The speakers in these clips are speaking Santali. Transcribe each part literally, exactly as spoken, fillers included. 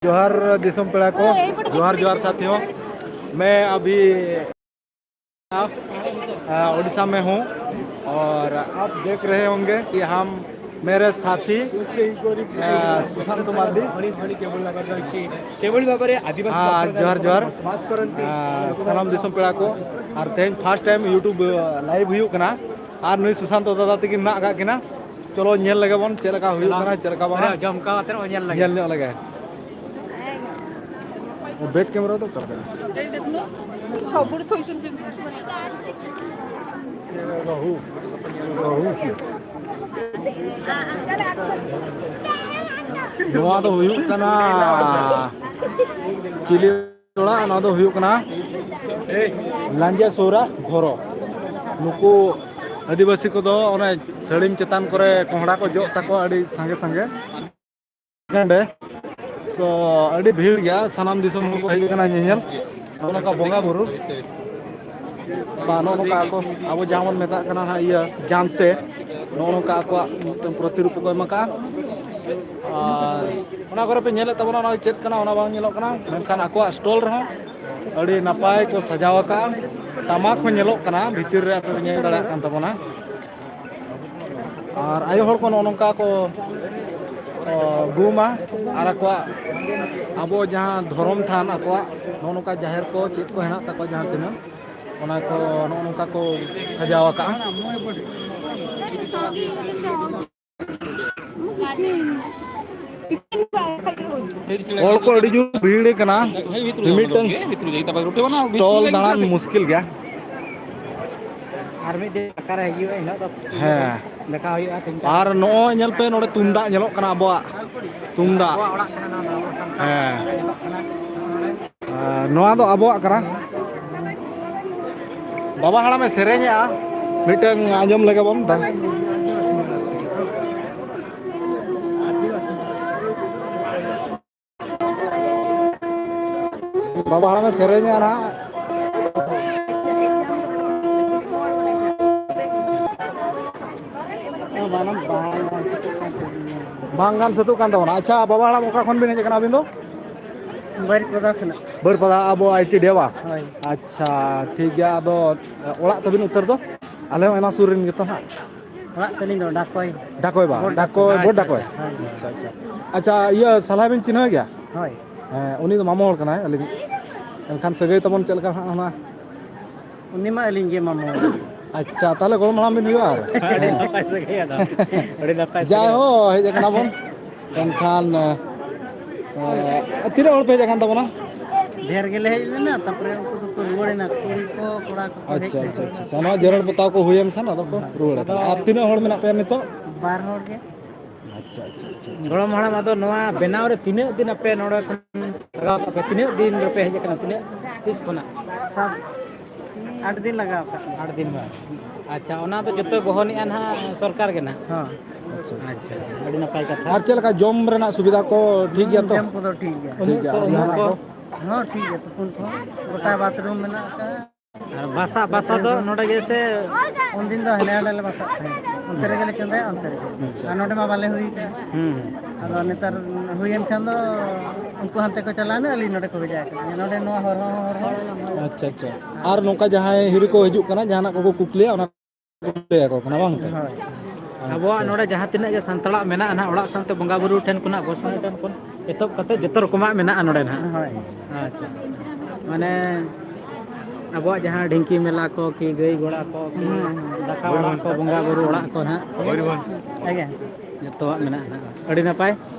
जोहार दिसम पेड़ा को, जोहार जोहार साथियों। मैं अभी, आ, उड़ीसा में हूँ और आप देख रहे होंगे कि हम, मेरे साथी, आ, सुशांत मार्डी। हाँ, जोहार जोहार। आ, सानाम दिसम पेड़ा को। ᱟᱨ ᱛᱮᱦᱮᱧ first time YouTube live ᱦᱩᱭᱩᱜ ᱠᱟᱱᱟ᱾ ᱟᱨ ᱱᱩᱭ ᱥᱩᱥᱟᱱᱛᱚ ᱫᱟᱫᱟ ᱛᱟᱹᱠᱤᱱ ᱢᱮᱱᱟᱜ ᱟᱠᱟᱫ ᱠᱤᱱᱟ᱾ ᱪᱚᱞᱚ ᱧᱮᱞ ᱞᱮᱜᱮ ᱵᱚᱱ ᱪᱮᱫ ᱞᱮᱠᱟ ᱦᱩᱭᱩᱜ ᱠᱟᱱᱟ, ᱪᱮᱫ ᱞᱮᱠᱟ ᱵᱟᱝᱟ᱾ ᱡᱚᱢ ᱠᱟᱛᱮ ᱧᱮᱞ ᱞᱮᱜᱮ᱾ ᱧᱮᱞ ᱧᱚᱜ ᱞᱮᱜᱮ᱾ ᱵᱮᱠ ᱠᱮᱢᱮᱨᱟ ᱫᱚ ᱚᱠᱟ ᱞᱮᱠᱟ? ᱥᱚᱵᱩᱨ ᱛᱷᱚᱭ ᱪᱩᱱ ᱪᱩᱱ᱾ ᱵᱟᱹᱦᱩ, ᱵᱟᱹᱦᱩ᱾ ᱱᱚᱣᱟ ᱫᱚ ᱦᱩᱭᱩᱜ ᱠᱟᱱᱟ ᱪᱤᱞᱤ ᱚᱲᱟᱜ? ᱱᱚᱣᱟ ᱫᱚ ᱦᱩᱭᱩᱜ ᱠᱟᱱᱟ ᱞᱟᱸᱡᱮ ᱥᱳᱨᱟ ᱜᱷᱚᱨᱚ᱾ ᱱᱩᱠᱩ ᱟᱹᱫᱤᱵᱟᱹᱥᱤ ᱠᱚᱫᱚ ᱚᱱᱮ ᱥᱟᱹᱲᱤᱢ ᱪᱮᱛᱟᱱ ᱠᱚᱨᱮ ᱠᱚᱦᱲᱟ ᱠᱚ ᱡᱚᱜ ᱛᱟᱠᱚᱣᱟ ᱟᱹᱰᱤ ᱥᱟᱸᱜᱮ ᱥᱟᱸᱜᱮ᱾ ᱱᱚᱰᱮ ᱛᱚ ᱟᱹᱰᱤ ᱵᱷᱤᱲ ᱜᱮᱭᱟ, ᱥᱟᱱᱟᱢ ᱫᱤᱥᱚᱢ ᱦᱚᱲ ᱠᱚ ᱦᱮᱡ ᱟᱠᱟᱱᱟ ᱧᱮᱧᱮᱞ᱾ ᱱᱚᱜᱼᱚ ᱱᱚᱝᱠᱟ ᱵᱚᱸᱜᱟ ᱵᱩᱨᱩ ᱵᱟ ᱱᱚᱜᱼᱚ ᱱᱚᱝᱠᱟ ᱟᱠᱚ, ᱟᱵᱚ ᱡᱟᱦᱟᱸ ᱵᱚᱱ ᱢᱮᱛᱟᱜ ᱠᱟᱱᱟ ᱦᱟᱸᱜ ᱤᱭᱟᱹ ᱡᱟᱱᱛᱮ, ᱱᱚᱜᱼᱚ ᱱᱚᱝᱠᱟ ᱟᱠᱚᱣᱟᱜ ᱢᱤᱫᱴᱟᱝ ᱯᱨᱚᱛᱤᱨᱩᱯ ᱠᱚ ᱮᱢ ᱟᱠᱟᱫᱼᱟ᱾ ᱟᱨ ᱚᱱᱟ ᱠᱚᱨᱮ ᱯᱮ ᱧᱮᱞᱮᱫ ᱛᱟᱵᱚᱱᱟ, ᱚᱱᱟ ᱪᱮᱫ ᱠᱟᱱᱟ ᱚᱱᱟ ᱵᱟᱝ ᱧᱮᱞᱚᱜ ᱠᱟᱱᱟ, ᱢᱮᱱᱠᱷᱟᱱ ᱟᱠᱚᱣᱟᱜ ᱥᱴᱚᱞ ᱨᱮᱦᱚᱸ ᱟᱹᱰᱤ ᱱᱟᱯᱟᱭ ᱠᱚ ᱥᱟᱡᱟᱣ ᱟᱠᱟᱫᱼᱟ᱾ ᱴᱟᱢᱟᱠ ᱦᱚᱸ ᱧᱮᱞᱚᱜ ᱠᱟᱱᱟ ᱵᱷᱤᱛᱤᱨ ᱨᱮ, ᱟᱯᱮ ᱯᱮ ᱧᱮᱞ ᱫᱟᱲᱮᱭᱟᱜ ᱠᱟᱱ ᱛᱟᱵᱚᱱᱟ᱾ ᱟᱨ ᱟᱭᱳ ᱦᱚᱲ ᱠᱚ ᱱᱚᱜᱼᱚ ᱱᱚᱝᱠᱟ ᱠᱚ, ᱚ, ᱜᱩᱢᱟ ᱟᱨ ᱟᱠᱚᱣᱟᱜ ᱟᱵᱚ ᱡᱟᱦᱟᱸ ᱫᱷᱚᱨᱚᱢ ᱛᱷᱟᱱ ᱟᱠᱚᱣᱟᱜ ᱱᱚᱜᱼᱚ ᱱᱚᱝᱠᱟ ᱡᱟᱦᱮᱨ ᱠᱚ ᱪᱮᱫ ᱠᱚ ᱦᱮᱱᱟᱜ ᱛᱟᱠᱚᱣᱟ ᱡᱟᱦᱟᱸ ᱛᱤᱱᱟᱹᱜ, ᱚᱱᱟ ᱠᱚ ᱱᱚᱜᱼᱚ ᱱᱚᱝᱠᱟ ᱠᱚ ᱥᱟᱡᱟᱣ ᱟᱠᱟᱜᱼᱟ᱾ ᱦᱚᱲ ᱠᱚ ᱟᱹᱰᱤ ᱡᱳᱨ ᱵᱷᱤᱲ ᱠᱟᱱᱟ, ᱢᱤᱢᱤᱫᱴᱟᱝ ᱥᱴᱚᱞ ᱫᱟᱬᱟᱱ ᱢᱩᱥᱠᱤᱞ ᱜᱮᱭᱟ᱾ ᱟᱨ ᱢᱤᱫ ᱫᱤᱱ ᱚᱠᱟᱨᱮ ᱦᱤᱡᱩᱜᱼᱟ, ᱤᱱᱟᱹᱜ ᱫᱚ ᱦᱮᱸ᱾ ᱫᱮᱠᱷᱟ ᱦᱩᱭᱩᱜᱼᱟ, ᱛᱤᱱ ᱪᱟᱨ ᱟᱨ ᱱᱚᱜᱼᱚᱭ ᱧᱮᱞ ᱯᱮ, ᱱᱚᱰᱮ ᱛᱩᱢᱫᱟᱜ ᱧᱮᱞᱚᱜ ᱠᱟᱱᱟ, ᱟᱵᱚᱣᱟᱜ ᱛᱩᱢᱫᱟᱜ᱾ ᱟᱵᱚᱣᱟᱜ ᱚᱲᱟᱜ ᱠᱟᱱᱟ ᱱᱚᱣᱟ ᱫᱚ, ᱟᱵᱚ ᱥᱟᱱᱛᱟᱲ ᱦᱮᱸ᱾ ᱧᱮᱞᱚᱜ ᱠᱟᱱᱟ᱾ ᱟᱨ ᱱᱚᱣᱟ ᱫᱚ ᱟᱵᱚᱣᱟᱜ ᱠᱟᱱᱟ᱾ ᱵᱟᱵᱟ ᱦᱟᱲᱟᱢᱮ ᱥᱮᱨᱮᱧᱮᱜᱼᱟ, ᱢᱤᱫᱴᱟᱝ ᱟᱸᱡᱚᱢ ᱞᱮᱜᱮ ᱵᱚᱱ᱾ ᱵᱟᱵᱟ ᱦᱟᱲᱟᱢᱮ ᱥᱮᱨᱮᱧᱟ ᱱᱟᱦᱟᱜ᱾ ᱵᱟᱝ ᱜᱟᱱ ᱥᱟᱹᱛᱩᱜ ᱠᱟᱱ ᱛᱟᱵᱚᱱᱟ᱾ ᱟᱪᱪᱷᱟ, ᱵᱟᱵᱟ ᱦᱟᱲᱟᱢ, ᱚᱠᱟ ᱠᱷᱚᱱ ᱵᱤᱱ ᱦᱮᱡ ᱟᱠᱟᱱᱟ ᱟᱹᱵᱤᱱ ᱫᱚ? ᱵᱟᱹᱨᱤᱯᱟᱫᱟ ᱠᱷᱚᱱᱟᱜ᱾ ᱵᱟᱹᱨᱤᱯᱟᱫᱟ, ᱟᱵᱚ ᱟᱭ ᱴᱤ ᱰᱮᱣᱟ? ᱦᱳᱭ᱾ ᱟᱪᱪᱷᱟ, ᱴᱷᱤᱠ ᱜᱮᱭᱟ᱾ ᱟᱫᱚ ᱚᱲᱟᱜ ᱛᱟᱹᱵᱤᱱ ᱩᱛᱟᱹᱨ ᱫᱚ? ᱟᱞᱮ ᱦᱚᱸ ᱚᱱᱟ ᱥᱩᱨ ᱨᱮᱱ ᱜᱮᱛᱚ ᱦᱟᱸᱜ᱾ ᱚᱲᱟᱜ ᱛᱟᱹᱞᱤᱧ ᱫᱚ ᱰᱟᱠᱚᱭ᱾ ᱰᱟᱠᱚᱭ ᱵᱟ? ᱵᱚᱰ ᱰᱟᱠᱚᱭ, ᱰᱟᱠᱚᱭ᱾ ᱵᱚᱰ ᱰᱟᱠᱚᱭ᱾ ᱦᱳᱭ᱾ ᱟᱪᱪᱷᱟ, ᱟᱪᱪᱷᱟ᱾ ᱟᱪᱪᱷᱟ, ᱤᱭᱟᱹ ᱥᱟᱞᱦᱟ ᱵᱤᱱ ᱪᱤᱱᱦᱟᱹᱣ ᱜᱮᱭᱟ? ᱦᱳᱭ᱾ ᱦᱮᱸ, ᱩᱱᱤ ᱫᱚ ᱢᱟᱢᱚ ᱦᱚᱲ ᱠᱟᱱᱟᱭ ᱟᱹᱞᱤᱧ᱾ ᱮᱱᱠᱷᱟᱱ ᱥᱟᱹᱜᱟᱹᱭ ᱛᱟᱵᱚᱱ ᱪᱮᱫ ᱞᱮᱠᱟ ᱦᱟᱸᱜ ᱚᱱᱟ? ᱩᱱᱤ ᱢᱟ ᱟᱹᱞᱤᱧ ᱜᱮ ᱢᱟᱢᱚ᱾ ᱟᱪᱪᱷᱟ, ᱛᱟᱦᱚᱞᱮ ᱜᱚᱲᱚᱢ ᱦᱟᱲᱟᱢ ᱵᱤᱱ ᱦᱩᱭᱩᱜᱼᱟ ᱟᱨ? ᱟᱹᱰᱤ ᱱᱟᱯᱟᱭ ᱥᱟᱹᱜᱟᱹᱭ ᱟᱫᱚ᱾ ᱟᱹᱰᱤ ᱱᱟᱯᱟᱭ ᱥᱟᱹᱜᱟᱹᱭ᱾ ᱡᱟᱭᱦᱳᱠ, ᱦᱮᱡ ᱟᱠᱟᱱᱟ ᱵᱚᱱ᱾ ᱮᱱᱠᱷᱟᱱ, ᱮ, ᱛᱤᱱᱟᱹᱜ ᱦᱚᱲ ᱯᱮ ᱦᱮᱡ ᱟᱠᱟᱱ ᱛᱟᱵᱚᱱᱟ? ᱰᱷᱮᱨ ᱜᱮᱞᱮ ᱦᱮᱡ ᱞᱮᱱᱟ, ᱛᱟᱨᱯᱚᱨᱮ ᱩᱱᱠᱩ ᱫᱚᱠᱚ ᱨᱩᱣᱟᱹᱲᱮᱱᱟ, ᱠᱩᱲᱤ ᱠᱚ, ᱠᱚᱲᱟ ᱠᱚᱠᱚ ᱦᱮᱡ ᱟᱪᱪᱷᱟ, ᱞᱮᱱᱟ᱾ ᱟᱪᱪᱷᱟ, ᱟᱪᱪᱷᱟ, ᱟᱪᱪᱷᱟ᱾ ᱱᱚᱣᱟ ᱡᱮᱨᱮᱲ ᱯᱚᱛᱟᱣ ᱠᱚ ᱦᱩᱭᱮᱱ ᱠᱷᱟᱱ ᱟᱫᱚ ᱠᱚ ᱨᱩᱣᱟᱹᱲ ᱟᱠᱟᱱᱟ᱾ ᱟᱫᱚ ᱟᱨ ᱛᱤᱱᱟᱹᱜ ᱦᱚᱲ ᱢᱮᱱᱟᱜ ᱯᱮᱭᱟ ᱱᱤᱛᱚᱜ? ᱵᱟᱨ ᱦᱚᱲ ᱜᱮ᱾ ᱟᱪᱪᱷᱟ, ᱟᱪᱪᱷᱟ, ᱟᱪᱪᱷᱟ, ᱟᱪᱪᱷᱟ᱾ ᱜᱚᱲᱚᱢ ᱦᱟᱲᱟᱢ, ᱟᱫᱚ ᱱᱚᱣᱟ ᱵᱮᱱᱟᱣ ᱨᱮ ᱛᱤᱱᱟᱹᱜ ᱫᱤᱱ ᱟᱯᱮ ᱱᱚᱰᱮ ᱠᱷᱚᱱ ᱞᱟᱜᱟᱣ ᱠᱟᱜ ᱯᱮ? ᱛᱤᱱᱟᱹᱜ ᱫᱤᱱ ᱨᱮᱯᱮ ᱦᱮᱡ ᱟᱠᱟᱱᱟ? ᱛᱤᱱᱟᱹᱜ ᱛᱤᱥ ᱠᱷᱚᱱᱟᱜ? ᱥᱟᱛ, ᱟᱴ ᱫᱤᱱ ᱞᱟᱜᱟᱣ ᱠᱟᱜ ᱞᱮᱭᱟ᱾ ᱟᱴ ᱫᱤᱱ ᱵᱟᱝ? ᱟᱪᱪᱷᱟ, ᱚᱱᱟ ᱫᱚ ᱡᱚᱛᱚ ᱵᱚᱦᱚᱱᱮᱜᱼᱟ ᱱᱟᱦᱟᱜ ᱥᱚᱨᱠᱟᱨ ᱜᱮ ᱱᱟᱦᱟᱜ? ᱦᱚᱸ᱾ ᱟᱪᱪᱷᱟ, ᱟᱪᱪᱷᱟ, ᱟᱪᱪᱷᱟ᱾ ᱟᱹᱰᱤ ᱱᱟᱯᱟᱭ ᱠᱟᱛᱷᱟ᱾ ᱟᱨ ᱪᱮᱫ ᱞᱮᱠᱟ ᱡᱚᱢ ᱨᱮᱱᱟᱜ ᱥᱩᱵᱤᱫᱷᱟ ᱠᱚ ᱴᱷᱤᱠ ᱜᱮᱭᱟ ᱛᱚ? ᱡᱚᱢ ᱠᱚᱫᱚ ᱴᱷᱤᱠ ᱜᱮᱭᱟ᱾ ᱴᱷᱤᱠ ᱜᱮᱭᱟ᱾ ᱩᱢᱩᱜ ᱟᱨ ᱠᱚ, ᱡᱟᱦᱟᱱᱟᱜ ᱩᱢᱩᱜ ᱠᱚ? ᱠᱚ? ᱦᱚᱸ, ᱴᱷᱤᱠ ᱜᱮᱭᱟ᱾ ᱛᱩᱯᱩᱱ ᱠᱚᱦᱚᱸ ᱜᱚᱴᱟ ᱵᱟᱛᱷᱨᱩᱢ ᱢᱮᱱᱟᱜ ᱟᱠᱟᱫᱼᱟ᱾ ᱟᱨ ᱵᱟᱥᱟ, ᱵᱟᱥᱟ ᱫᱚ ᱱᱚᱰᱮ ᱜᱮ ᱥᱮ? ᱩᱱᱫᱤᱱ ᱫᱚ ᱦᱟᱸᱰᱮ ᱱᱟᱰᱮ ᱞᱮ ᱵᱟᱥᱟᱜ ᱛᱟᱦᱮᱸᱫ, ᱚᱱᱛᱮ ᱨᱮᱜᱮ ᱞᱮ ᱪᱚᱸᱫᱟᱭᱟ, ᱚᱱᱛᱮ ᱨᱮᱜᱮ᱾ ᱟᱪᱪᱷᱟ, ᱟᱨ ᱟᱪᱪᱷᱟ, ᱱᱚᱰᱮ ᱢᱟ ᱟᱪᱪᱷᱟ᱾ ᱵᱟᱞᱮ ᱦᱩᱭ ᱠᱟᱱᱟ᱾ ᱦᱩᱸ᱾ ᱟᱫᱚ ᱱᱮᱛᱟᱨ ᱦᱩᱭᱮᱱ ᱠᱷᱟᱱ ᱫᱚ ᱩᱱᱠᱩ ᱦᱟᱱᱛᱮ ᱠᱚ ᱪᱟᱞᱟᱣᱱᱟ, ᱟᱹᱞᱤᱧ ᱱᱚᱰᱮ ᱠᱚ ᱵᱷᱮᱡᱟ ᱠᱟᱫ ᱞᱤᱧᱟ᱾ ᱱᱚᱰᱮ ᱱᱚᱣᱟ ᱦᱚᱨ ᱦᱚᱸ, ᱦᱚᱨ ᱦᱚᱸ᱾ ᱟᱪᱪᱷᱟ, ᱟᱪᱪᱷᱟ᱾ ᱟᱨ ᱱᱚᱝᱠᱟ ᱡᱟᱦᱟᱸᱭ ᱦᱤᱨᱤ ᱠᱚ ᱦᱤᱡᱩᱜ ᱠᱟᱱᱟ, ᱡᱟᱦᱟᱱᱟᱜ ᱠᱚᱠᱚ ᱠᱩᱠᱞᱤᱭᱟ, ᱚᱱᱟ ᱠᱚ ᱞᱟᱹᱭ ᱟᱠᱚ ᱠᱟᱱᱟ, ᱵᱟᱝ ᱛᱮ? ᱦᱳᱭ᱾ ᱟᱪᱪᱷᱟ᱾ ᱟᱵᱚᱣᱟᱜ ᱱᱚᱰᱮ ᱡᱟᱦᱟᱸ ᱛᱤᱱᱟᱹᱜ ᱜᱮ ᱥᱟᱱᱛᱟᱲᱟᱜ ᱢᱮᱱᱟᱜᱼᱟ ᱱᱟᱦᱟᱜ, ᱚᱲᱟᱜ ᱥᱟᱶᱛᱮ ᱵᱚᱸᱜᱟ ᱵᱩᱨᱩ ᱴᱷᱮᱱ ᱠᱷᱚᱱᱟᱜ, ᱜᱚᱸᱥᱟᱭ ᱴᱷᱮᱱ ᱠᱷᱚᱱ ᱮᱛᱚᱦᱚᱵ ᱠᱟᱛᱮ ᱡᱚᱛᱚ ᱨᱚᱠᱚᱢᱟᱜ ᱢᱮᱱᱟᱜᱼᱟ ᱱᱚᱰᱮ ᱱᱟᱦᱟᱜ᱾ ᱦᱳᱭ᱾ ᱟᱪᱪᱷᱟ, ᱟᱪᱪᱷᱟ᱾ ᱢᱟᱱᱮ ᱟᱵᱚᱣᱟᱜ ᱡᱟᱦᱟᱸ ᱰᱷᱤᱝᱠᱤ ᱢᱮᱞᱟ ᱠᱚ, ᱠᱤ ᱜᱟᱹᱭ ᱜᱚᱲᱟ ᱠᱚ, ᱠᱤ ᱦᱩᱸ, ᱦᱩᱸ᱾ ᱫᱟᱠᱟ ᱚᱲᱟᱜ ᱠᱚ, ᱵᱚᱸᱜᱟ ᱵᱩᱨᱩ ᱚᱲᱟᱜ ᱠᱚ ᱱᱟᱦᱟᱜ, ᱟᱪᱪᱷᱟ᱾ ᱡᱚᱛᱚᱣᱟᱜ ᱢᱮᱱᱟᱜᱼᱟ ᱱᱟᱦᱟᱜ᱾ ᱟᱹᱰᱤ ᱱᱟᱯᱟᱭ᱾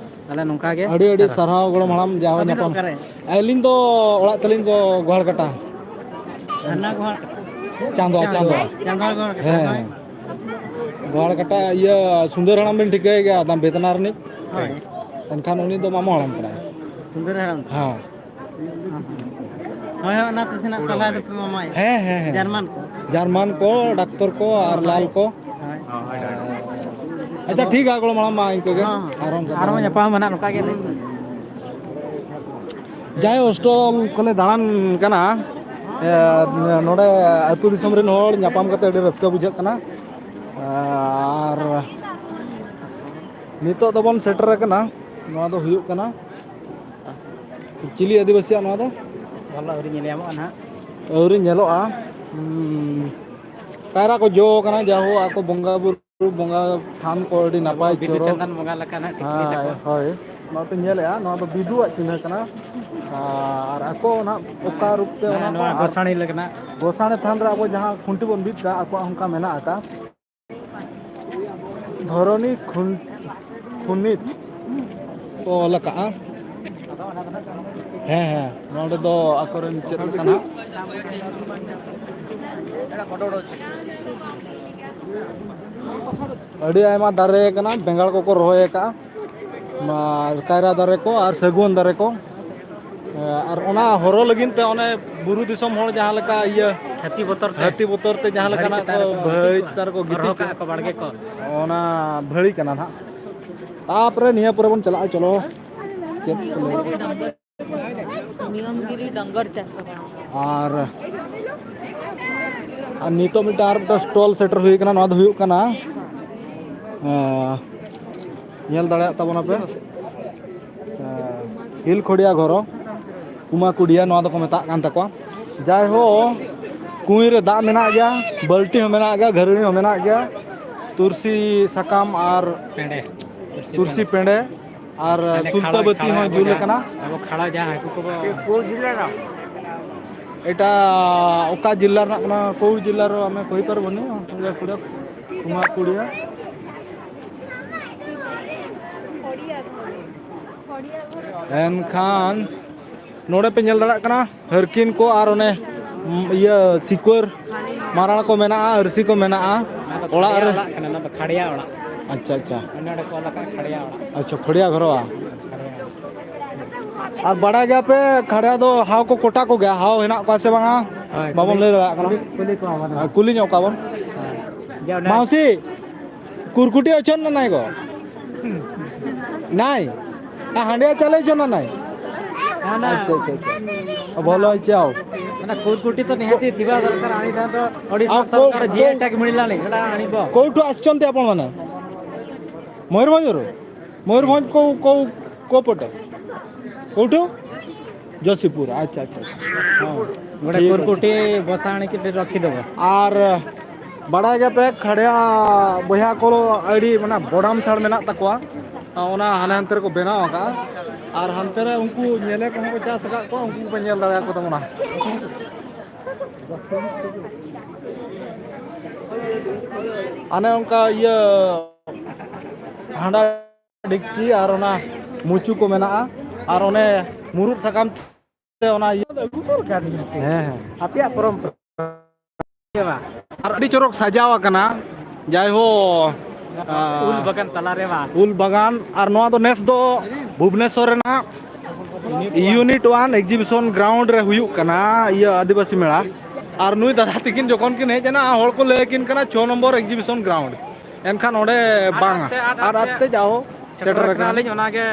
ᱛᱟᱦᱚᱞᱮ ᱱᱚᱝᱠᱟ ᱜᱮ᱾ ᱟᱹᱰᱤ, ᱟᱹᱰᱤ ᱥᱟᱨᱦᱟᱣ᱾ ᱥᱟᱨᱦᱟᱣ ᱜᱚᱲᱚᱢ ᱦᱟᱲᱟᱢ, ᱡᱟᱦᱟᱸ ᱟᱹᱵᱤᱱ ᱫᱚ ᱧᱟᱯᱟᱢ᱾ ᱚᱠᱟᱨᱮ? ᱟᱹᱞᱤᱧ ᱫᱚ ᱚᱲᱟᱜ ᱛᱟᱹᱞᱤᱧ ᱫᱚ ᱜᱳᱦᱟᱲ ᱠᱟᱴᱟ᱾ ᱦᱟᱱᱟ ᱜᱳᱦᱟᱲ ᱠᱟᱴᱟ? ᱪᱟᱸᱫᱣᱟ, ᱪᱟᱸᱫᱣᱟ᱾ ᱪᱟᱸᱫᱣᱟ ᱜᱳᱦᱟᱲ ᱠᱟᱴᱟ, ᱦᱮᱸ᱾ ᱦᱳᱭ᱾ ᱜᱳᱦᱟᱲ ᱠᱟᱴᱟ, ᱤᱭᱟᱹ, ᱥᱩᱱᱫᱚᱨ ᱦᱟᱲᱟᱢ ᱵᱤᱱ ᱴᱷᱤᱠᱟᱹᱭ ᱜᱮᱭᱟ, ᱟᱫᱚ ᱵᱮᱛᱱᱟ ᱨᱤᱱᱤᱡ᱾ ᱦᱳᱭ᱾ ᱮᱱᱠᱷᱟᱱ ᱩᱱᱤ ᱫᱚ ᱢᱟᱢᱚ ᱦᱟᱲᱟᱢ ᱠᱟᱱᱟᱭ᱾ ᱥᱩᱱᱫᱚᱨ ᱦᱟᱲᱟᱢ? ᱦᱮᱸ᱾ ᱦᱳᱭ, ᱦᱳᱭ, ᱚᱱᱟ ᱛᱮ ᱥᱮᱱᱟᱜ ᱥᱟᱞᱦᱟ ᱫᱚᱯᱮ ᱢᱟᱢᱟᱭ᱾ ᱦᱮᱸ, ᱦᱮᱸ, ᱦᱮᱸ᱾ ᱡᱟᱨᱢᱟᱱ ᱠᱚ? ᱡᱟᱨᱢᱟᱱ ᱠᱚ, ᱰᱟᱠᱛᱚᱨ ᱠᱚ ᱟᱨ ᱦᱳᱭ᱾ ᱞᱟᱞ ᱠᱚ᱾ ᱦᱳᱭ᱾ ᱟᱪᱪᱷᱟ, ᱴᱷᱤᱠ ᱜᱮᱭᱟ, ᱜᱚᱲᱚᱢ ᱦᱟᱲᱟᱢ, ᱢᱟ ᱤᱱᱠᱟᱹ ᱜᱮ᱾ ᱦᱚᱸ, ᱦᱚᱸ᱾ ᱟᱨᱦᱚᱸ ᱟᱨᱦᱚᱸ ᱧᱟᱯᱟᱢ ᱢᱟ ᱱᱟᱜ ᱱᱚᱝᱠᱟ ᱜᱮ᱾ ᱡᱟᱦᱟᱸᱭ ᱦᱳᱥᱴᱮᱞ ᱠᱚᱞᱮ ᱫᱟᱬᱟᱱ ᱠᱟᱱᱟ, ᱮ, ᱱᱚᱰᱮ ᱟᱹᱛᱩ ᱫᱤᱥᱚᱢ ᱨᱮᱱ ᱦᱚᱲ ᱧᱟᱯᱟᱢ ᱠᱟᱛᱮ ᱟᱹᱰᱤ ᱨᱟᱹᱥᱠᱟᱹ ᱵᱩᱡᱷᱟᱹᱜ ᱠᱟᱱᱟ᱾ ᱟᱨ ᱱᱤᱛᱚᱜ ᱫᱚᱵᱚᱱ ᱥᱮᱴᱮᱨ ᱟᱠᱟᱱᱟ, ᱱᱚᱣᱟ ᱫᱚ ᱦᱩᱭᱩᱜ ᱠᱟᱱᱟ ᱪᱤᱞᱤ ᱟᱹᱫᱤᱵᱟᱹᱥᱤᱭᱟᱜ ᱱᱚᱣᱟ ᱫᱚ? ᱚᱞ ᱟᱹᱣᱨᱤ ᱧᱮᱞ ᱧᱟᱢᱚᱜᱼᱟ ᱱᱟᱦᱟᱜ᱾ ᱟᱹᱣᱨᱤ ᱧᱮᱞᱚᱜᱼᱟ᱾ ᱦᱩᱸ᱾ ᱠᱟᱭᱨᱟ ᱠᱚ ᱡᱚ ᱠᱟᱱᱟ, ᱡᱟᱦᱳ ᱟᱠᱚ ᱵᱚᱸᱜᱟ ᱵᱩᱨᱩ, ᱵᱚᱸᱜᱟ ᱛᱷᱟᱱ ᱠᱚ ᱟᱹᱰᱤ ᱱᱟᱯᱟᱭ ᱵᱤᱫᱩ ᱪᱚᱨᱚᱠ᱾ ᱪᱟᱸᱫᱟᱱ ᱵᱚᱸᱜᱟ ᱞᱮᱠᱟ ᱱᱟᱦᱟᱜ ᱴᱷᱤᱠ ᱞᱟᱹᱭ ᱦᱳᱭ, ᱛᱟᱠᱚ᱾ ᱦᱳᱭ᱾ ᱱᱚᱣᱟ ᱯᱮ ᱧᱮᱞᱮᱜᱼᱟ, ᱱᱚᱣᱟ ᱫᱚ ᱵᱤᱫᱩᱣᱟᱜ ᱪᱤᱱᱦᱟᱹ ᱠᱟᱱᱟ᱾ ᱟᱨ ᱟᱠᱚ ᱚᱱᱟ ᱚᱠᱟ ᱨᱩᱯ ᱛᱮ ᱱᱚᱣᱟ, ᱚᱱᱟ ᱠᱚ ᱱᱚᱣᱟ ᱟᱨ ᱜᱚᱥᱟᱬᱮ ᱞᱮᱠᱟᱱᱟᱜ᱾ ᱜᱚᱥᱟᱬᱮ ᱛᱷᱟᱱ ᱨᱮ ᱟᱵᱚ ᱡᱟᱦᱟᱸ ᱠᱷᱩᱱᱴᱤ ᱵᱚᱱ ᱵᱤᱫ ᱠᱟᱜᱼᱟ, ᱟᱠᱚᱣᱟᱜ ᱚᱱᱠᱟ ᱢᱮᱱᱟᱜ ᱟᱠᱟᱫ᱾ ᱫᱷᱚᱨᱚᱱᱤ ᱠᱷᱩᱱ-, ᱠᱷᱩᱱᱤᱛ ᱠᱚ ᱚᱞ ᱟᱠᱟᱜᱼᱟ᱾ ᱦᱮᱸ, ᱦᱮᱸ, ᱱᱚᱰᱮ ᱫᱚ ᱟᱠᱚᱨᱮᱱ ᱪᱮᱫ ᱞᱮᱠᱟ ᱱᱟᱦᱟᱜ? ᱟᱹᱰᱤ ᱟᱭᱢᱟ ᱫᱟᱨᱮ ᱠᱟᱱᱟ, ᱵᱮᱸᱜᱟᱲ ᱠᱚᱠᱚ ᱨᱚᱦᱚᱭ ᱟᱠᱟᱜᱼᱟ, ᱟᱨ ᱠᱟᱭᱨᱟ ᱫᱟᱨᱮ ᱠᱚ ᱟᱨ ᱥᱟᱹᱜᱩᱣᱟᱹᱱ ᱫᱟᱨᱮ ᱠᱚ᱾ ᱟᱨ ᱚᱱᱟ ᱦᱚᱨᱚ ᱞᱟᱹᱜᱤᱫ ᱛᱮ ᱚᱱᱮ ᱵᱩᱨᱩ ᱫᱤᱥᱚᱢ ᱦᱚᱲ ᱡᱟᱦᱟᱸ ᱞᱮᱠᱟ ᱤᱭᱟᱹ ᱦᱟᱹᱛᱤ ᱵᱚᱛᱚᱨ ᱛᱮ᱾ ᱦᱟᱹᱛᱤ ᱵᱚᱛᱚᱨ ᱛᱮ ᱡᱟᱦᱟᱸ ᱵᱷᱟᱹᱲᱤ ᱞᱮᱠᱟᱱᱟᱜ ᱪᱮᱛᱟᱱ ᱠᱚ ᱨᱮᱠᱚ ᱵᱷᱟᱹᱲᱤ ᱜᱤᱛᱤᱡ ᱪᱮᱛᱟᱱ ᱨᱮᱠᱚ ᱠᱚᱜᱼᱟ᱾ ᱜᱤᱛᱤᱡ ᱦᱚᱨᱦᱚ ᱠᱚᱜᱼᱟ᱾ ᱠᱟᱜᱼᱟ ᱠᱚ ᱵᱟᱲᱜᱮ ᱠᱚ᱾ ᱚᱱᱟ ᱵᱷᱟᱹᱲᱤ ᱠᱟᱱᱟ ᱱᱟᱦᱟᱜ᱾ ᱛᱟᱯᱚᱨᱮ ᱱᱤᱭᱟᱹ ᱯᱚᱨᱮ ᱵᱚᱱ ᱪᱟᱞᱟᱜᱼᱟ, ᱪᱚᱞᱚ᱾ ᱪᱮᱫ ᱠᱚ ᱞᱟᱹᱭᱟ? ᱱᱤᱭᱚᱢᱜᱤᱨᱤ ᱰᱚᱝᱜᱚᱨ ᱪᱟᱥ ᱠᱟᱱᱟ᱾ ᱟᱨ, ᱟᱨ ᱱᱤᱛᱚᱜ ᱢᱤᱫᱴᱟᱝ ᱟᱨ ᱢᱤᱫᱴᱟᱝ stall ᱥᱮᱴᱮᱨ ᱦᱩᱭ ᱠᱟᱱᱟ᱾ ᱱᱚᱣᱟ ᱫᱚ ᱦᱩᱭᱩᱜ ᱠᱟᱱᱟ, ᱮᱸ, ᱧᱮᱞ ᱫᱟᱲᱮᱭᱟᱜ ᱛᱟᱵᱚᱱᱟᱯᱮ, ᱮᱸ, ᱦᱤᱞ ᱠᱷᱚᱲᱤᱭᱟ ᱜᱷᱚᱨᱚ, ᱠᱩᱢᱟ ᱠᱩᱲᱤᱭᱟ ᱱᱚᱣᱟ ᱫᱚᱠᱚ ᱢᱮᱛᱟᱜ ᱠᱟᱱ ᱛᱟᱠᱚᱣᱟ᱾ ᱡᱟᱭᱦᱳᱠ, ᱠᱩᱸᱧ ᱨᱮ ᱫᱟᱜ ᱢᱮᱱᱟᱜ ᱜᱮᱭᱟ, ᱵᱟᱹᱞᱴᱤ ᱦᱚᱸ ᱢᱮᱱᱟᱜ ᱜᱮᱭᱟ, ᱜᱷᱟᱹᱨᱲᱤ ᱦᱚᱸ ᱢᱮᱱᱟᱜ ᱜᱮᱭᱟ, ᱛᱩᱨᱥᱤ ᱥᱟᱠᱟᱢ ᱟᱨ ᱯᱮᱸᱰᱮ᱾ ᱛᱩᱨᱥᱤ ᱯᱮᱸᱰᱮ ᱟᱨ ᱦᱟᱱᱮ ᱥᱩᱞᱛᱟᱹ ᱠᱷᱟᱲᱚ, ᱵᱟᱹᱛᱤ ᱠᱷᱟᱲᱚ ᱦᱚᱸ ᱟᱵᱚ ᱡᱩᱞ ᱡᱟᱦᱟᱸ, ᱟᱠᱟᱱᱟ᱾ ᱟᱵᱚ ᱠᱷᱟᱲᱚ ᱡᱟᱦᱟᱸ ᱦᱟᱹᱠᱩ ᱠᱚᱵᱚ ᱮᱴᱟᱜ ᱚᱠᱟ ᱡᱤᱞᱟ ᱨᱮᱱᱟᱜ ᱠᱟᱱᱟ? ᱠᱚ ᱡᱤᱞᱟ ᱨᱮ ᱟᱢᱮ ᱠᱚᱭ ᱯᱟᱨ ᱵᱚᱱᱤ, ᱚᱱᱟ ᱠᱩᱲᱤᱭᱟ᱾ ᱮᱱᱠᱷᱟᱱ ᱱᱚᱰᱮ ᱯᱮ ᱧᱮᱞ ᱫᱟᱲᱮᱭᱟᱜ ᱠᱟᱱᱟ, ᱦᱟᱹᱨᱠᱤᱱ ᱠᱚ ᱟᱨ ᱚᱱᱮ, ᱩᱢ, ᱤᱭᱟᱹ, ᱥᱤᱠᱣᱟᱹᱨ ᱢᱟᱨᱟᱲ ᱠᱚ ᱢᱮᱱᱟᱜᱼᱟ, ᱟᱹᱨᱥᱤ ᱠᱚ ᱢᱮᱱᱟᱜᱼᱟ᱾ ᱚᱱᱟ ᱫᱚ ᱚᱲᱟᱜ ᱠᱷᱟᱲᱭᱟ ᱨᱮ᱾ ᱚᱲᱟᱜ ᱠᱟᱱᱟ, ᱚᱱᱟ ᱫᱚ ᱠᱷᱟᱲᱭᱟ ᱚᱲᱟᱜ᱾ ᱟᱪᱪᱷᱟ, ᱟᱪᱪᱷᱟ᱾ ᱚᱱᱟ ᱚᱸᱰᱮ ᱠᱚ ᱚᱞ ᱟᱠᱟᱫ ᱠᱷᱟᱲᱭᱟ ᱚᱲᱟᱜ᱾ ᱟᱪᱪᱷᱟ, ᱠᱷᱚᱲᱤᱭᱟ ᱜᱷᱚᱨᱚᱣᱟ᱾ ᱠᱷᱟᱲᱭᱟ ᱚᱲᱟᱜ᱾ ᱟᱨ ᱵᱟᱲᱟᱭ ᱜᱮᱭᱟ ᱯᱮ, ᱠᱷᱟᱲᱭᱟ ᱫᱚ ᱦᱟᱣ ᱠᱚ ᱠᱚᱴᱟ ᱠᱚ ᱜᱮᱭᱟ, ᱦᱟᱣ ᱦᱮᱱᱟᱜ ᱠᱚᱣᱟ ᱥᱮ ᱵᱟᱝᱟ? ᱦᱳᱭ, ᱵᱟᱵᱚᱱ ᱠᱩᱞᱤ, ᱞᱟᱹᱭ ᱫᱟᱲᱮᱭᱟᱜ ᱠᱟᱱᱟ᱾ ᱠᱩᱞᱤ, ᱠᱩᱞᱤ ᱠᱚᱣᱟ ᱵᱚᱱ᱾ ᱟᱨ ᱠᱩᱞᱤ ᱧᱚᱜ ᱠᱚᱣᱟ ᱵᱚᱱ᱾ ᱦᱳᱭ᱾ ᱡᱮ ᱚᱸᱰᱮ ᱢᱟᱣᱥᱤ, ᱠᱩᱨᱠᱩᱴᱤ ᱚᱪᱚᱱ ᱱᱟᱭ ᱜᱚ? ᱱᱟᱭ? ᱟ, ᱦᱟᱸᱰᱮ ᱪᱟᱞᱮ ᱚᱪᱚᱱ ᱱᱟᱭ? ᱱᱟ, ᱱᱟ᱾ ᱟᱪᱪᱷᱟ, ᱟᱪᱪᱷᱟ, ᱟᱪᱪᱷᱟ᱾ ᱵᱷᱚᱞᱚ ᱦᱚᱪᱚ᱾ ᱚᱱᱟ ᱠᱩᱨᱠᱩᱴᱤ ᱛᱚ ᱱᱤᱦᱟᱹᱛᱤ ᱛᱷᱤᱵᱟ ᱫᱚᱨᱠᱟᱨ, ᱟᱹᱰᱤ ᱫᱷᱟᱣ ᱫᱚ ᱟᱹᱰᱤ ᱟᱨ ᱥᱚᱨ ᱠᱚ-, ᱥᱚᱨᱠᱟᱨ ᱡᱤᱭᱮ ᱠᱚ-, ᱮᱴᱟᱜ ᱢᱤᱞ ᱞᱟᱹᱜᱤᱫ, ᱚᱱᱟ ᱟᱹᱰᱤ ᱫᱚ᱾ ᱠᱳᱴᱷᱩ ᱟᱥᱪᱚᱱ ᱛᱮ ᱟᱯᱚᱱ ᱢᱟᱱᱮ? ᱢᱚᱭᱩᱨᱵᱷᱚᱸᱡᱽ ᱨᱮ? ᱢᱚᱭᱩᱨᱵᱷᱚᱸᱡᱽ ᱠᱚ, ᱠᱚ କୋଉ ପଟେ? କୋଉଠୁ? ଯଶୀପୁର। ଆଚ୍ଛା, ଆଚ୍ଛା, ଆଚ୍ଛା। ହଁ, ଗୋଟେ ଠିକ୍ ଅଛି। କୁର୍କୁଟି ବସା ଆଣିକି ଏଠି ରଖିଦେବ। ଆର୍ ବାଡ଼ାଇ ᱜᱮᱯᱮ ᱠᱷᱟᱲᱭᱟ ᱵᱚᱭᱦᱟ ᱠᱚ ᱟᱹᱰᱤ ᱢᱟᱱᱮ ᱵᱚᱰᱟᱢ ᱥᱟᱲ ᱢᱮᱱᱟᱜ ᱛᱟᱠᱚᱣᱟ᱾ ᱚᱱᱟ ᱦᱟᱱᱮ ᱦᱟᱱᱛᱮ ᱨᱮᱠᱚ ᱵᱮᱱᱟᱣ ᱟᱠᱟᱫᱼᱟ᱾ ᱟᱨ ᱦᱟᱱᱛᱮ ᱨᱮ ᱩᱱᱠᱩ ᱧᱮᱞᱮ ᱠᱚᱦᱚᱸ ᱠᱚ ᱪᱟᱥ ᱟᱠᱟᱫ ᱠᱚᱣᱟ, ᱩᱱᱠᱩ ᱠᱚᱯᱮ ᱧᱮᱞ ᱫᱟᱲᱮᱭᱟᱠᱚ ᱛᱟᱵᱚᱱᱟ᱾ ᱦᱟᱱᱮ ᱚᱱᱠᱟ ᱤᱭᱟᱹ ᱦᱟᱸᱰᱟ ᱰᱮᱠᱪᱤ ᱟᱨ ᱚᱱᱟ ᱢᱩᱪᱩ ᱠᱚ ᱢᱮᱱᱟᱜᱼᱟ᱾ ᱟᱨ ᱚᱱᱮ ᱢᱩᱨᱩᱫ ᱥᱟᱠᱟᱢ ᱛᱮ ᱚᱱᱟ ᱤᱭᱟᱹ᱾ ᱟᱹᱜᱩ ᱫᱚᱨᱠᱟᱨ ᱜᱮ᱾ ᱦᱮᱸ, ᱦᱮᱸ᱾ ᱟᱯᱮᱭᱟᱜ ᱯᱚᱨᱚᱢᱯᱚᱨᱟ ᱥᱮ ᱵᱟᱝ? ᱟᱨ ᱟᱹᱰᱤ ᱪᱚᱨᱚᱠ ᱥᱟᱡᱟᱣ ᱟᱠᱟᱱᱟ᱾ ᱡᱟᱭᱦᱳᱠ, ᱩᱞ ᱵᱟᱜᱟᱱ ᱛᱟᱞᱟᱨᱮ ᱵᱟᱝ? ᱩᱞ ᱵᱟᱜᱟᱱ᱾ ᱟᱨ ᱱᱚᱣᱟ ᱫᱚ ᱱᱮᱥ ᱫᱚ ᱵᱷᱩᱵᱽᱱᱮᱥᱚᱨ ᱨᱮᱱᱟᱜ ᱤᱭᱩᱱᱤᱴ ᱚᱣᱟᱱ ᱮᱠᱡᱤᱵᱤᱥᱚᱱ ᱜᱨᱟᱣᱩᱱᱰ ᱨᱮ ᱦᱩᱭᱩᱜ ᱠᱟᱱᱟ᱾ ᱤᱭᱟᱹ ᱟᱹᱫᱤᱵᱟᱹᱥᱤ ᱢᱮᱞᱟ᱾ ᱟᱨ ᱱᱩᱭ ᱫᱟᱫᱟ ᱛᱤᱠᱤᱱ ᱡᱚᱠᱷᱚᱱ ᱠᱤᱱ ᱦᱮᱡ ᱮᱱᱟ, ᱦᱚᱲ ᱠᱚ ᱞᱟᱹᱭ ᱟᱹᱠᱤᱱ ᱠᱟᱱᱟ ᱪᱷᱚ ᱱᱚᱢᱵᱚᱨ ᱮᱠᱡᱤᱵᱤᱥᱚᱱ ᱜᱨᱟᱣᱩᱱᱰ᱾ ᱮᱱᱠᱷᱟᱱ ᱚᱸᱰᱮ ᱟᱨ ᱵᱟᱝᱟ᱾ ᱟᱛᱮ, ᱟᱨ ᱟᱨ ᱟᱛᱮ᱾ ᱟᱛᱮ ᱡᱟᱣ ᱥᱮᱴᱮᱨ ᱥᱮᱴᱮᱨ ᱟᱠᱟᱱᱟ᱾ ᱟᱠᱟᱱᱟᱞᱤᱧ, ᱚᱱᱟᱜᱮ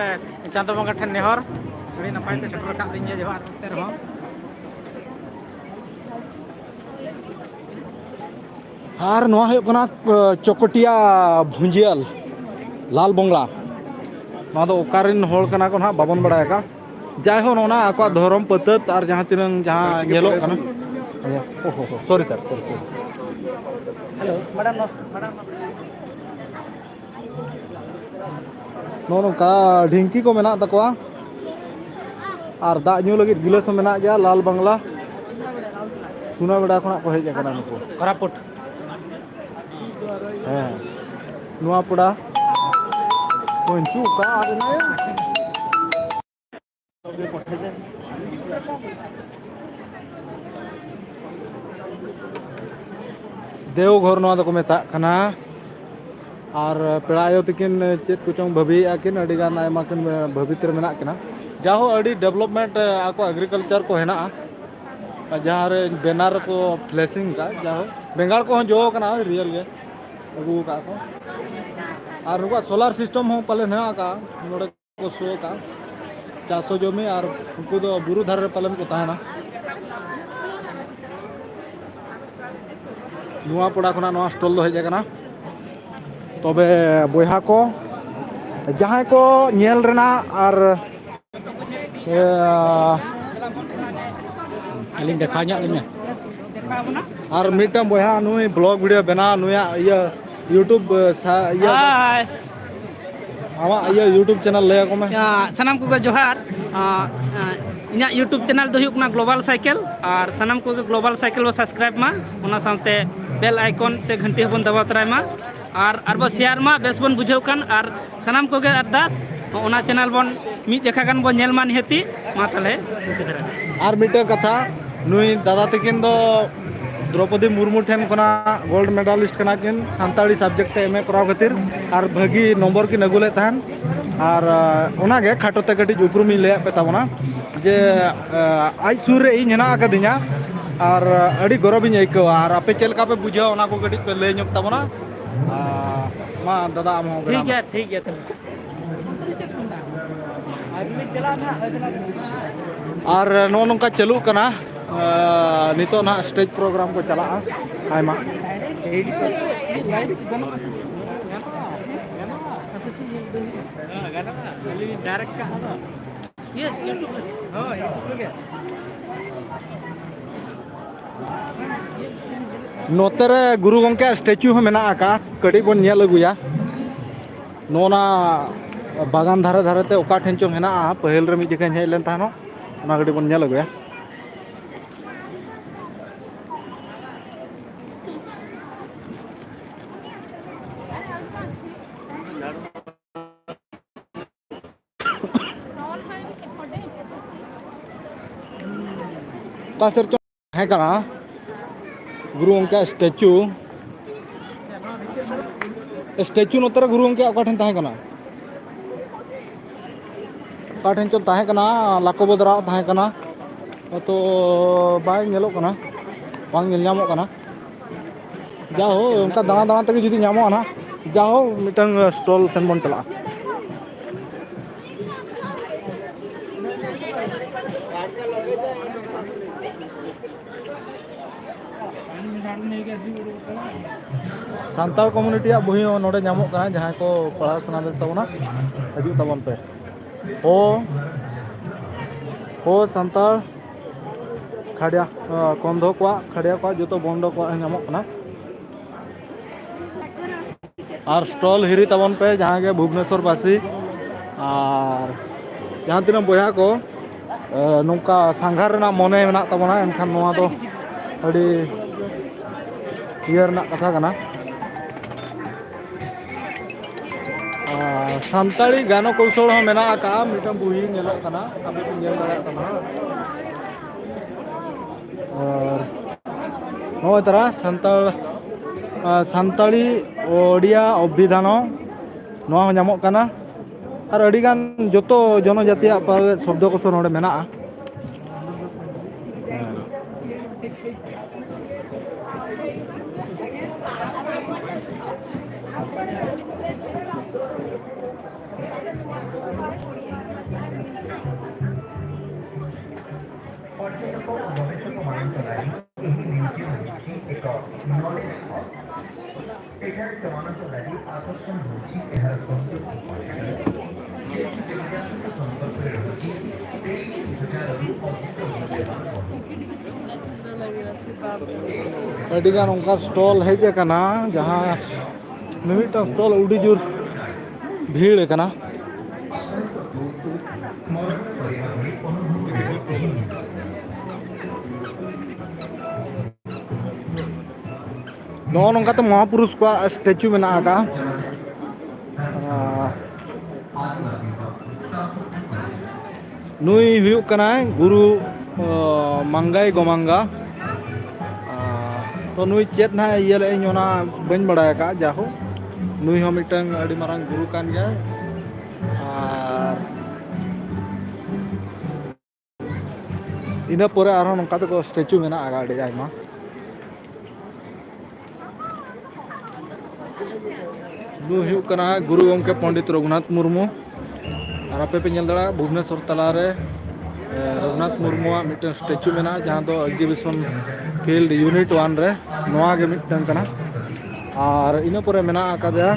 ᱪᱟᱸᱫᱚ ᱵᱚᱸᱜᱟ ᱴᱷᱮᱱ ᱱᱮᱦᱚᱨ, ᱟᱹᱰᱤ ᱱᱟᱯᱟᱭ ᱛᱮ ᱥᱮᱴᱮᱨ ᱟᱠᱟᱫ ᱞᱤᱧ ᱜᱮᱭᱟ ᱡᱚᱦᱟᱨ ᱚᱱᱛᱮ ᱨᱮᱦᱚᱸ᱾ ᱟᱨ ᱱᱚᱣᱟ ᱦᱩᱭᱩᱜ ᱠᱟᱱᱟ, ᱟᱸ, ᱪᱚᱠᱚᱴᱤᱭᱟ ᱵᱷᱩᱸᱡᱤᱭᱟᱞ ᱞᱟᱞ ᱵᱚᱝᱞᱟ᱾ ᱱᱚᱣᱟ ᱫᱚ ᱚᱠᱟᱨᱮᱱ ᱦᱚᱲ ᱠᱟᱱᱟ ᱠᱚ ᱱᱟᱦᱟᱜ ᱵᱟᱵᱚᱱ ᱵᱟᱲᱟᱭ ᱟᱠᱟᱫ᱾ ᱡᱟᱭᱦᱳᱠ, ᱚᱱᱟ ᱟᱠᱚᱣᱟᱜ ᱫᱷᱚᱨᱚᱢ ᱯᱟᱹᱛᱟᱹᱛ ᱟᱨ ᱡᱟᱦᱟᱸ ᱛᱤᱱᱟᱹᱝ ᱡᱟᱦᱟᱸ ᱧᱮᱞᱚᱜ ᱠᱟᱱᱟ᱾ ᱥᱚᱨᱤ ᱥᱟᱨ, ᱥᱚᱨᱤ, ᱥᱚᱨᱤ᱾ ᱦᱮᱞᱳ, ᱢᱮᱰᱟᱢ, ᱱᱚ-, ᱢᱮᱰᱟᱢ᱾ ᱱᱚᱜᱼᱚ ᱱᱚᱝᱠᱟ ᱰᱷᱤᱝᱠᱤ ᱠᱚ ᱢᱮᱱᱟᱜ ᱛᱟᱠᱚᱣᱟ᱾ ᱟᱨ ᱫᱟᱜ ᱧᱩ ᱞᱟᱹᱜᱤᱫ ᱜᱤᱞᱟᱹᱥ ᱦᱚᱸ ᱢᱮᱱᱟᱜ ᱜᱮᱭᱟ᱾ ᱞᱟᱞ ᱵᱟᱝᱞᱟ ᱥᱩᱱᱟᱵᱮᱲᱟ ᱠᱷᱚᱱᱟᱜ ᱠᱚ ᱦᱮᱡ ᱟᱠᱟᱱᱟ ᱱᱩᱠᱩ᱾ ᱠᱚᱨᱟᱯᱩᱴ᱾ ᱦᱮᱸ, ᱱᱚᱣᱟ ᱯᱚᱲᱟ ᱯᱚᱧᱪᱩ ᱚᱠᱟ ᱟᱫ ᱮᱱᱟᱭᱟ? ᱫᱮᱣᱜᱷᱚᱨ ᱱᱚᱣᱟ ᱫᱚᱠᱚ ᱢᱮᱛᱟᱜ ᱠᱟᱱᱟ᱾ ᱟᱨ ᱯᱮᱲᱟ ᱟᱭᱳ ᱛᱟᱹᱠᱤᱱ ᱪᱮᱫ ᱠᱚᱪᱚᱝ ᱵᱷᱟᱹᱵᱤᱭᱮᱫᱼᱟ ᱠᱤᱱ, ᱟᱹᱰᱤᱜᱟᱱ ᱟᱭᱢᱟ ᱠᱤᱱ ᱵᱷᱟᱹᱵᱤᱛ ᱨᱮ ᱢᱮᱱᱟᱜ ᱠᱤᱱᱟ᱾ ᱡᱟᱦᱳ, ᱟᱹᱰᱤ ᱰᱮᱵᱷᱞᱚᱯᱢᱮᱱᱴ ᱟᱠᱚ ᱮᱜᱽᱨᱤᱠᱟᱞᱪᱟᱨ ᱠᱚ ᱦᱮᱱᱟᱜᱼᱟ, ᱡᱟᱦᱟᱸ ᱨᱮ ᱵᱮᱱᱟᱨ ᱨᱮᱠᱚ ᱯᱞᱮᱥᱤᱝ ᱟᱠᱟᱫ᱾ ᱡᱟᱦᱳ, ᱵᱮᱸᱜᱟᱲ ᱠᱚᱦᱚᱸ ᱡᱚ ᱟᱠᱟᱱᱟ, ᱨᱤᱭᱮᱞ ᱜᱮ ᱟᱹᱜᱩ ᱟᱠᱟᱫ ᱠᱚ᱾ ᱟᱨ ᱱᱩᱠᱩᱣᱟᱜ ᱥᱳᱞᱟᱨ ᱥᱤᱥᱴᱮᱢ ᱦᱚᱸ ᱯᱟᱞᱮ ᱦᱮᱱᱟᱜ ᱟᱠᱟᱫᱼᱟ ᱱᱚᱰᱮ᱾ ᱠᱚ ᱥᱳ ᱟᱠᱟᱫᱼᱟ᱾ ᱪᱟᱥᱚ ᱡᱚᱢᱤ ᱟᱨ ᱩᱱᱠᱩ ᱫᱚ ᱵᱩᱨᱩ ᱫᱷᱟᱨᱮ ᱨᱮ ᱯᱟᱞᱮᱱ ᱠᱚ ᱛᱟᱦᱮᱱᱟ᱾ ᱱᱚᱣᱟ ᱯᱚᱲᱟ ᱠᱷᱚᱱᱟᱜ ᱱᱚᱣᱟ ᱥᱴᱚᱞ ᱫᱚ ᱦᱮᱡ ᱟᱠᱟᱱᱟ᱾ ᱛᱚᱵᱮ ᱵᱚᱭᱦᱟ ᱠᱚ, ᱡᱟᱦᱟᱸᱭ ᱠᱚ ᱧᱮᱞ ᱨᱮᱱᱟᱜ ᱟᱨ, ᱤᱭᱟᱹ, ᱟᱹᱞᱤᱧ ᱫᱮᱠᱷᱟᱣ ᱧᱚᱜ ᱞᱤᱧᱟ᱾ ᱟᱨ ᱢᱤᱫᱴᱟᱝ ᱵᱚᱭᱦᱟ ᱱᱩᱭ ᱵᱞᱚᱜ ᱵᱷᱤᱰᱤᱭᱳ ᱵᱮᱱᱟᱣ, ᱱᱩᱭᱟᱜ ᱤᱭᱟᱹ YouTube, ᱥᱟ-, ᱤᱭᱟᱹ ᱦᱟᱭ᱾ ᱟᱢᱟᱜ ᱤᱭᱟᱹ YouTube ᱪᱮᱱᱮᱞ ᱞᱟᱹᱭ ᱟᱠᱚ ᱢᱮ᱾ ᱭᱟ, ᱥᱟᱱᱟᱢ ᱠᱚᱜᱮ ᱡᱚᱦᱟᱨ᱾ ᱟᱸ, ᱟᱸ, ᱤᱧᱟᱹᱜ YouTube ᱪᱮᱱᱮᱞ ᱫᱚ ᱦᱩᱭᱩᱜ ᱠᱟᱱᱟ ᱜᱞᱳᱵᱟᱞ ᱥᱟᱭᱠᱮᱞ, ᱟᱨ ᱥᱟᱱᱟᱢ ᱠᱚᱜᱮ ᱜᱞᱳᱵᱟᱞ ᱥᱟᱭᱠᱮᱞ ᱵᱚ ᱥᱟᱵᱥᱠᱨᱟᱭᱤᱵᱽ ᱢᱟ, ᱚᱱᱟ ᱥᱟᱶᱛᱮ ᱵᱮᱞ ᱟᱭᱠᱚᱱ ᱥᱮ ᱜᱷᱟᱱᱴᱤ ᱦᱚᱸᱵᱚᱱ ᱫᱟᱵᱟᱣ ᱛᱚᱨᱟᱭ ᱢᱟ, ᱟᱨ, ᱟᱨ ᱵᱚ ᱥᱮᱭᱟᱨ ᱢᱟ, ᱵᱮᱥ ᱵᱚᱱ ᱵᱩᱡᱷᱟᱹᱣ ᱠᱷᱟᱱ, ᱟᱨ ᱥᱟᱱᱟᱢ ᱠᱚᱜᱮ ᱟᱨᱫᱟᱥ, ᱚᱱᱟ ᱪᱮᱱᱮᱞ ᱵᱚᱱ ᱢᱤᱫ ᱡᱚᱠᱷᱟ ᱜᱟᱱ ᱵᱚᱱ ᱧᱮᱞ ᱢᱟ ᱱᱤᱦᱟᱹᱛᱤ᱾ ᱢᱟ ᱛᱟᱦᱞᱮ ᱤᱱᱠᱟᱹ ᱫᱷᱟᱨᱟ ᱜᱮ᱾ ᱟᱨ ᱢᱤᱫᱴᱟᱝ ᱠᱟᱛᱷᱟ, ᱱᱩᱭ ᱫᱟᱫᱟ ᱛᱟᱹᱠᱤᱱ ᱫᱚ ᱫᱨᱚᱯᱚᱫᱤ ᱢᱩᱨᱢᱩ ᱴᱷᱮᱱ ᱠᱷᱚᱱᱟᱜ ᱜᱳᱞᱰ ᱢᱮᱰᱟᱞᱤᱥᱴ ᱠᱟᱱᱟ ᱠᱤᱱ ᱥᱟᱱᱛᱟᱲᱤ ᱥᱟᱵᱡᱮᱠᱴ ᱛᱮ ᱮᱢ ᱮ ᱠᱚᱨᱟᱣ ᱠᱷᱟᱹᱛᱤᱨ, ᱟᱨ ᱵᱷᱟᱹᱜᱤ ᱱᱚᱢᱵᱚᱨ ᱠᱤᱱ ᱟᱹᱜᱩ ᱞᱮᱫ ᱛᱟᱦᱮᱱ᱾ ᱟᱨ, ᱟᱸ, ᱚᱱᱟᱜᱮ ᱠᱷᱟᱴᱚ ᱛᱮ ᱠᱟᱹᱴᱤᱡ ᱩᱯᱨᱩᱢᱤᱧ ᱞᱟᱹᱭᱟᱫ ᱯᱮ ᱛᱟᱵᱚᱱᱟ ᱡᱮ, ᱟᱸ, ᱟᱡ ᱥᱩᱨ ᱨᱮ ᱤᱧ ᱦᱮᱱᱟᱜ ᱟᱠᱟᱫᱤᱧᱟ, ᱟᱨ ᱟᱹᱰᱤ ᱜᱚᱨᱚᱵᱤᱧ ᱟᱹᱭᱠᱟᱹᱣᱟ᱾ ᱟᱨ ᱟᱯᱮ ᱪᱮᱫ ᱞᱮᱠᱟ ᱯᱮ ᱵᱩᱡᱷᱟᱹᱣᱟ, ᱚᱱᱟ ᱠᱚ ᱠᱟᱹᱴᱤᱡ ᱯᱮ ᱞᱟᱹᱭ ᱧᱚᱜ ᱛᱟᱵᱚᱱᱟ᱾ ᱟᱸ, ᱢᱟ ᱫᱟᱫᱟ, ᱟᱢ ᱦᱚᱸ ᱴᱷᱤᱠ ᱵᱮᱱᱟᱣ ᱢᱮ᱾ ᱜᱮᱭᱟ, ᱴᱷᱤᱠ ᱜᱮᱭᱟ ᱛᱟᱦᱞᱮ᱾ ᱟᱨ ᱱᱚᱜᱼᱚ ᱱᱚᱝᱠᱟ ᱪᱟᱹᱞᱩᱜ ᱠᱟᱱᱟ, ᱟᱸ, ᱱᱤᱛᱚᱜ ᱱᱟᱦᱟᱜ ᱥᱴᱮᱡᱽ ᱯᱨᱳᱜᱨᱟᱢ ᱠᱚ ᱪᱟᱞᱟᱜᱼᱟ ᱟᱭᱢᱟ᱾ ᱱᱚᱛᱮ ᱨᱮ ᱜᱩᱨᱩ ᱜᱚᱢᱠᱮᱭᱟᱜ ᱥᱴᱮᱪᱩ ᱦᱚᱸ ᱢᱮᱱᱟᱜ ᱟᱠᱟᱫᱼᱟ, ᱠᱟᱹᱴᱤᱡ ᱵᱚᱱ ᱧᱮᱞ ᱟᱹᱜᱩᱭᱟ᱾ ᱱᱚᱜᱼᱚ ᱱᱟ ᱵᱟᱜᱟᱱ ᱫᱷᱟᱨᱮ ᱫᱷᱟᱨᱮ ᱛᱮ ᱚᱠᱟ ᱴᱷᱮᱱ ᱪᱚᱝ ᱦᱮᱱᱟᱜᱼᱟ, ᱯᱟᱹᱦᱤᱞ ᱨᱮ ᱢᱤᱫ ᱡᱚᱠᱷᱟᱧ ᱦᱮᱡ ᱞᱮᱱ ᱛᱟᱦᱮᱱᱚᱜ, ᱚᱱᱟ ᱠᱟᱹᱴᱤᱡ ᱵᱚᱱ ᱧᱮᱞ ᱟᱹᱜᱩᱭᱟ᱾ ᱚᱠᱟ ᱥᱮᱫ ᱪᱚᱝ ᱛᱟᱦᱮᱸ ᱠᱟᱱᱟ ᱜᱩᱨᱩ ᱜᱚᱢᱠᱮᱭᱟᱜ ᱥᱴᱮᱪᱩ᱾ ᱥᱴᱮᱪᱩ ᱱᱚᱛᱮ ᱨᱮ ᱜᱩᱨᱩ ᱜᱚᱢᱠᱮᱭᱟᱜ ᱚᱠᱟ ᱴᱷᱮᱱ ᱛᱟᱦᱮᱸ ᱠᱟᱱᱟ? ᱚᱠᱟ ᱴᱷᱮᱱ ᱪᱚᱝ ᱛᱟᱦᱮᱸ ᱠᱟᱱᱟ, ᱞᱟᱠᱚ ᱵᱚᱫᱽᱨᱟ ᱛᱟᱦᱮᱸ ᱠᱟᱱᱟ, ᱦᱚᱭᱛᱳ ᱵᱟᱭ ᱧᱮᱞᱚᱜ ᱠᱟᱱᱟ, ᱵᱟᱝ ᱧᱮᱞ ᱧᱟᱢᱚᱜ ᱠᱟᱱᱟ᱾ ᱡᱟ ᱦᱳ, ᱚᱱᱠᱟ ᱫᱟᱬᱟ ᱫᱟᱬᱟ ᱛᱮᱜᱮ ᱡᱩᱫᱤ ᱧᱟᱢᱚᱜᱼᱟ ᱱᱟᱦᱟᱜ, ᱡᱟ ᱦᱳ, ᱢᱤᱫᱴᱟᱝ ᱥᱴᱚᱞ ᱥᱮᱱ ᱵᱚᱱ ᱪᱟᱞᱟᱜᱼᱟ᱾ ᱥᱟᱱᱛᱟᱲ ᱠᱚᱢᱤᱭᱩᱱᱤᱴᱤᱭᱟᱜ ᱵᱚᱦᱤ ᱦᱚᱸ ᱱᱚᱰᱮ ᱧᱟᱢᱚᱜ ᱠᱟᱱᱟ, ᱡᱟᱦᱟᱸᱭ ᱠᱚ ᱯᱟᱲᱦᱟᱣ ᱥᱟᱱᱟ ᱞᱮᱫ ᱛᱟᱵᱚᱱᱟ, ᱦᱤᱡᱩᱜ ᱛᱟᱵᱚᱱ ᱯᱮ᱾ ᱦᱳ, ᱦᱳ ᱥᱟᱱᱛᱟᱲ ᱠᱷᱟᱰᱭᱟ, ᱠᱚᱱᱫᱷᱚ ᱠᱚᱣᱟᱜ, ᱠᱷᱟᱰᱭᱟ ᱠᱚᱣᱟᱜ ᱡᱚᱛᱚ ᱵᱚᱱᱰᱚ ᱠᱚᱣᱟᱜ ᱧᱟᱢᱚᱜ ᱠᱟᱱᱟ᱾ ᱟᱨ ᱥᱴᱚᱞ ᱦᱤᱨᱤ ᱛᱟᱵᱚᱱ ᱯᱮ, ᱡᱟᱦᱟᱸ ᱜᱮ ᱵᱷᱩᱵᱽᱱᱮᱥᱚᱨ ᱵᱟᱹᱥᱤ ᱟᱨ ᱡᱟᱦᱟᱸ ᱛᱤᱱᱟᱹᱜ ᱵᱚᱭᱦᱟ ᱠᱚ, ᱮ, ᱱᱚᱝᱠᱟ ᱥᱟᱸᱜᱷᱟᱨ ᱨᱮᱱᱟᱜ ᱢᱚᱱᱮ ᱢᱮᱱᱟᱜ ᱛᱟᱵᱚᱱᱟ, ᱮᱱᱠᱷᱟᱱ ᱱᱚᱣᱟ ᱫᱚ ᱟᱹᱰᱤ ᱤᱭᱟᱹ ᱨᱮᱱᱟᱜ ᱠᱟᱛᱷᱟ ᱠᱟᱱᱟ᱾ ᱟᱨ ᱥᱟᱱᱛᱟᱲᱤ ᱜᱟᱱᱚ ᱠᱚᱣᱥᱚᱞ ᱦᱚᱸ ᱢᱮᱱᱟᱜ ᱟᱠᱟᱫᱼᱟ, ᱢᱤᱫᱴᱟᱝ ᱵᱩᱦᱤ ᱧᱮᱞᱚᱜ ᱠᱟᱱᱟ, ᱟᱯᱮ ᱯᱮ ᱧᱮᱞ ᱫᱟᱲᱮᱭᱟᱜ ᱠᱟᱱᱟ᱾ ᱟᱨ ᱱᱚᱜᱼᱚᱭ ᱛᱟᱨᱟ ᱥᱟᱱᱛᱟᱲ, ᱟᱨ ᱥᱟᱱᱛᱟᱲᱤ ᱳᱰᱤᱭᱟ ᱚᱵᱷᱤᱫᱷᱟᱱᱚ, ᱱᱚᱣᱟ ᱦᱚᱸ ᱧᱟᱢᱚᱜ ᱠᱟᱱᱟ᱾ ᱟᱨ ᱟᱹᱰᱤᱜᱟᱱ ᱡᱚᱛᱚ ᱡᱚᱱᱚᱡᱟᱛᱤᱭᱟᱜ ᱯᱟᱞᱮ ᱥᱚᱵᱫᱚ ᱠᱚ ᱱᱚᱰᱮ ᱢᱮᱱᱟᱜᱼᱟ᱾ ପର୍ଯ୍ୟଟକ ଓ ଗବେଷକମାନଙ୍କ ଲାଗି ଏହି ମ୍ୟୁଜିୟମ ହେଉଛି ଏକ ନଲେଜ ହବ୍। ଏଠାରେ ସେମାନଙ୍କ ଲାଗି ଆକର୍ଷଣ ହେଉଛି ଏହାର ସୌନ୍ଦର୍ଯ୍ୟ। ଯେହେତୁ ଜନଜାତିଙ୍କ ସମ୍ପର୍କରେ ରହିଛି ତେଇଶ ହଜାରରୁ ଅଧିକ ମୂଲ୍ୟବାନ ବହି। ᱟᱹᱰᱤᱜᱟᱱ ᱚᱱᱠᱟ ᱥᱴᱚᱞ ᱦᱮᱡ ᱟᱠᱟᱱᱟ, ᱡᱟᱦᱟᱸ ᱢᱤᱢᱤᱫᱴᱟᱝ ᱥᱴᱚᱞ ᱟᱹᱰᱤ ᱡᱳᱨ ᱵᱷᱤᱲ ᱟᱠᱟᱱᱟ᱾ ᱱᱚᱜᱼᱚ ᱱᱚᱝᱠᱟᱛᱮ ᱢᱚᱦᱟᱯᱩᱨᱩᱥ ᱠᱚᱣᱟᱜ ᱥᱴᱮᱪᱩ ᱢᱮᱱᱟᱜ ᱟᱠᱟᱫᱼᱟ᱾ ᱟᱨ ᱱᱩᱭ ᱦᱩᱭᱩᱜ ᱠᱟᱱᱟᱭ ᱜᱩᱨᱩ, ᱚ, ᱢᱟᱝᱜᱟᱭ ᱜᱚᱢᱟᱝᱜᱟ᱾ ᱟᱨ ᱛᱚ ᱱᱩᱭ ᱪᱮᱫ ᱱᱟᱦᱟᱜ ᱤᱭᱟᱹ ᱞᱮᱫ ᱟᱹᱧ ᱚᱱᱟ ᱵᱟᱹᱧ ᱵᱟᱲᱟᱭ ᱟᱠᱟᱫᱼᱟ᱾ ᱡᱟᱭᱦᱳᱠ, ᱱᱩᱭ ᱦᱚᱸ ᱢᱤᱫᱴᱟᱝ ᱟᱹᱰᱤ ᱢᱟᱨᱟᱝ ᱜᱩᱨᱩ ᱠᱟᱱ ᱜᱮᱭᱟᱭ᱾ ᱟᱨ ᱤᱱᱟᱹ ᱯᱚᱨᱮ ᱟᱨᱦᱚᱸ ᱱᱚᱝᱠᱟ ᱛᱮᱠᱚ ᱥᱴᱮᱪᱩ ᱢᱮᱱᱟᱜ ᱟᱠᱟᱫᱼᱟ ᱟᱹᱰᱤ ᱟᱭᱢᱟ᱾ ᱱᱩᱭ ᱦᱩᱭᱩᱜ ᱠᱟᱱᱟ ᱜᱩᱨᱩ ᱜᱚᱢᱠᱮ ᱯᱚᱱᱰᱤᱛ ᱨᱚᱜᱷᱩᱱᱟᱛᱷ ᱢᱩᱨᱢᱩ᱾ ᱟᱨ ᱟᱯᱮ ᱯᱮ ᱧᱮᱞ ᱫᱟᱲᱮᱭᱟᱜᱼᱟ ᱵᱷᱩᱵᱽᱱᱮᱥᱚᱨ ᱛᱟᱞᱟᱨᱮ ᱨᱚᱜᱷᱩᱱᱟᱛᱷ ᱢᱩᱨᱢᱩᱣᱟᱜ ᱢᱤᱫᱴᱟᱝ ᱥᱴᱮᱪᱩ ᱢᱮᱱᱟᱜᱼᱟ, ᱡᱟᱦᱟᱸ ᱫᱚ ᱮᱠᱡᱤᱵᱤᱥᱚᱱ ᱯᱷᱤᱞᱰ ᱤᱭᱩᱱᱤᱴ ᱳᱣᱟᱱ ᱨᱮ ᱱᱚᱣᱟ ᱜᱮ ᱢᱤᱫᱴᱟᱝ ᱠᱟᱱᱟ᱾ ᱟᱨ ᱤᱱᱟᱹ ᱯᱚᱨᱮ ᱢᱮᱱᱟᱜ ᱟᱠᱟᱫᱮᱭᱟ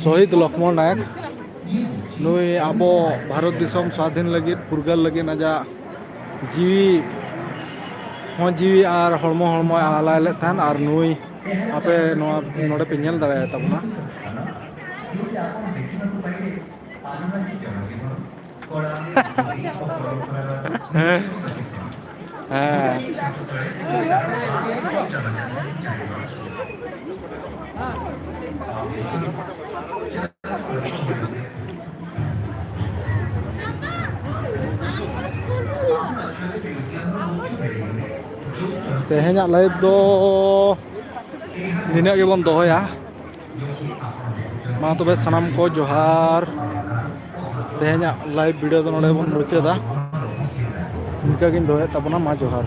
ᱥᱚᱦᱤᱫ ᱞᱚᱠᱷᱢᱚᱬ ᱱᱟᱭᱚᱠ᱾ ᱱᱩᱭ ᱟᱵᱚ ᱵᱷᱟᱨᱚᱛ ᱫᱤᱥᱚᱢ ᱥᱟᱹᱫᱷᱤᱱ ᱞᱟᱹᱜᱤᱫ, ᱯᱷᱩᱨᱜᱟᱹᱞ ᱞᱟᱹᱜᱤᱫ ᱟᱡᱟᱜ ᱡᱤᱣᱤ ᱦᱚᱸ ᱡᱤᱣᱤ ᱟᱨ ᱦᱚᱲᱢᱚ ᱦᱚᱲᱢᱚᱭ ᱟᱞᱟᱭ ᱞᱮᱫ ᱛᱟᱦᱮᱱ᱾ ᱟᱨ ᱱᱩᱭ ᱟᱯᱮ ᱱᱚᱣᱟ ᱱᱚᱰᱮ ᱯᱮ ᱧᱮᱞ ᱫᱟᱲᱮᱭᱟᱭ ᱛᱟᱵᱚᱱᱟ᱾ ᱦᱮᱸ᱾ ᱛᱮᱦᱮᱧᱟᱜ ᱞᱟᱭᱤᱵᱷ ᱫᱚ ᱱᱤᱱᱟᱹᱜ ᱜᱮᱵᱚᱱ ᱫᱚᱦᱚᱭᱟ᱾ ᱢᱟ ᱛᱚᱵᱮ ᱥᱟᱱᱟᱢ ᱠᱚ ᱡᱚᱦᱟᱨ᱾ ᱛᱮᱦᱮᱧᱟᱜ ᱞᱟᱭᱤᱵᱷ ᱵᱷᱤᱰᱤᱭᱳ ᱫᱚ ᱱᱚᱰᱮ ᱵᱚᱱ ᱢᱩᱪᱟᱹᱫᱟ᱾ ᱤᱱᱠᱟᱹ ᱜᱤᱧ ᱫᱚᱦᱚᱭᱮᱫ ᱛᱟᱵᱚᱱᱟ, ᱢᱟ ᱡᱚᱦᱟᱨ᱾